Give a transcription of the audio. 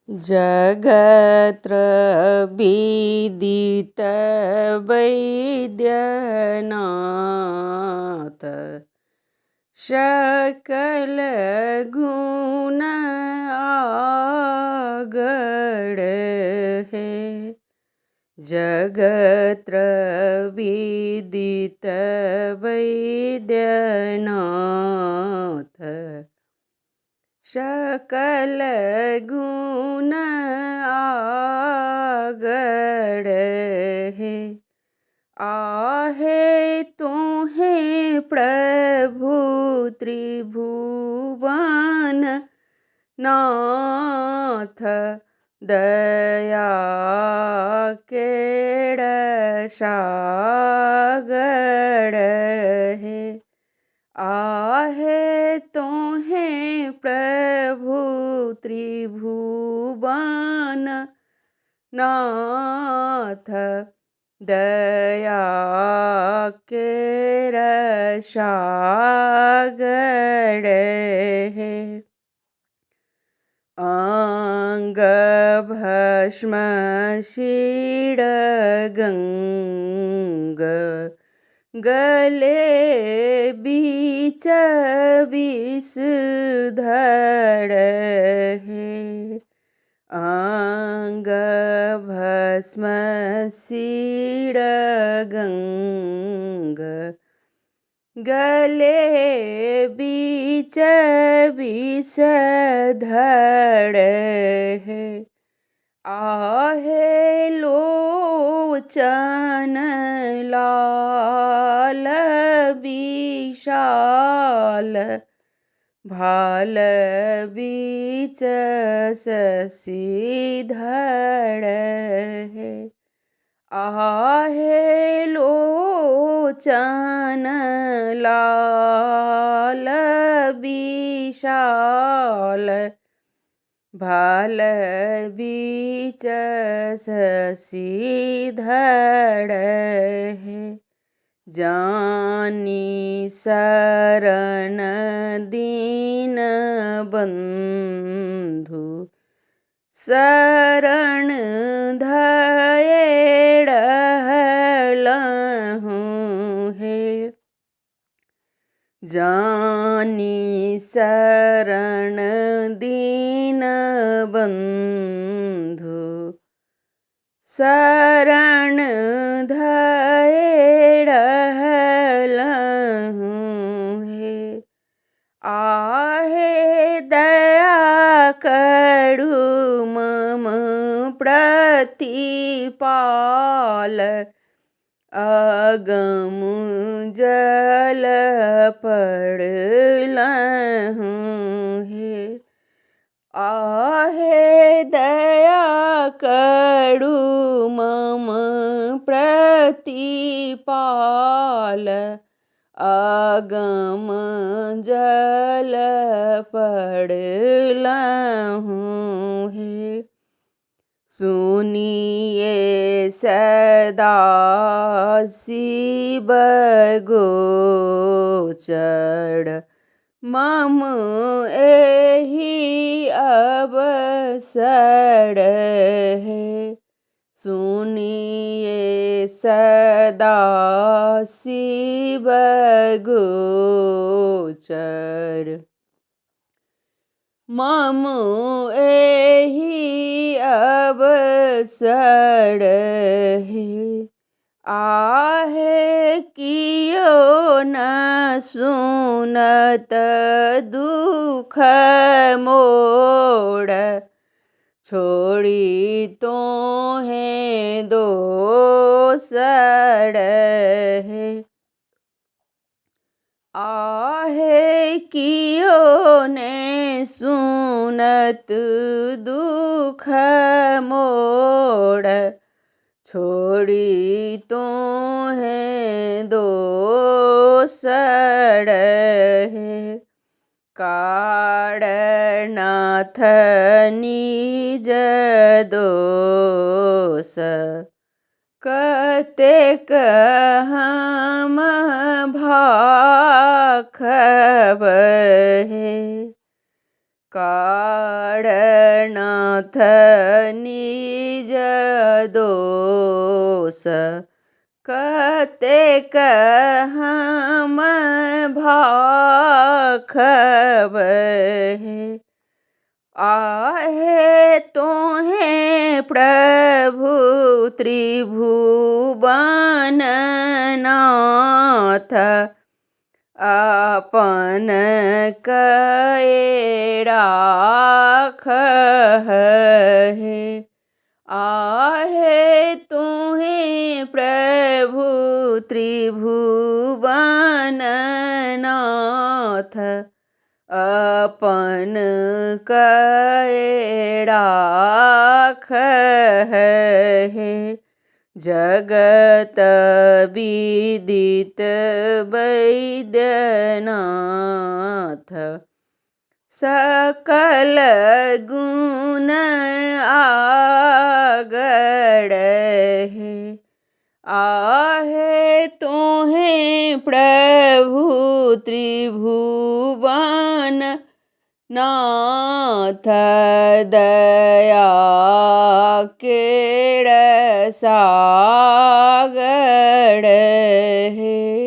जगत्र विदित वैद्यनाथ सकल गुण आगड़ हे। जगत्र विदित वैद्यनाथ सकल गुण आगड़ हे। आहे तुहे प्रभु त्रिभुवन नाथ दया केड़ सागर हे। आहे तुहे प्रभु त्रिभुवन नाथ दया केर सागर हे। अंग भस्म शिर गंग गले बीच विष धर हे। अंग भस्म शिर गंग गले बीच विष धर हे। आहे लोचन लाल विशाल भाल बीच शशिधर हे। आहे लोचन लाल विशाल भाल बीच शशिधर हे। जानी शरण दीन बंधु शरण धये रहलहुँ हे। जानी शरण दीन बंधु शरण धये रहलहुँ हे। आहे दया करु मम प्रतिपाल अगम जल पड़लहुँ हे। आहे दया करु मम प्रतिपाल अगम जल पड़लहुँ हे। सुनिए सदा शिव गोचर मम एहि अवसर हे। सुनिए सदा शिव गोचर मम एहि अवसर हे। आहे कियो न सुनत दुख मोर छोड़ी तोहे दोसर हे। आहे कियो ने सुनत दुख मोर छोड़ी तोहे दोसर हे। कारनाथ निज दोष कतेक हम भाखब हे। काढ़नाथ निज दोष कतेक हम भाखब हे। आहे तोहे प्रभु त्रिभुवन नाथ अपन कए राख हे। आहे तुहे प्रभु त्रिभुवन नाथ अपन कए राख हे। जगत विदित वैद्यनाथ सकल गुण आगड़ हे। आहे तोहे प्रभु त्रिभुवन नाथ दया केड़ सागर हे।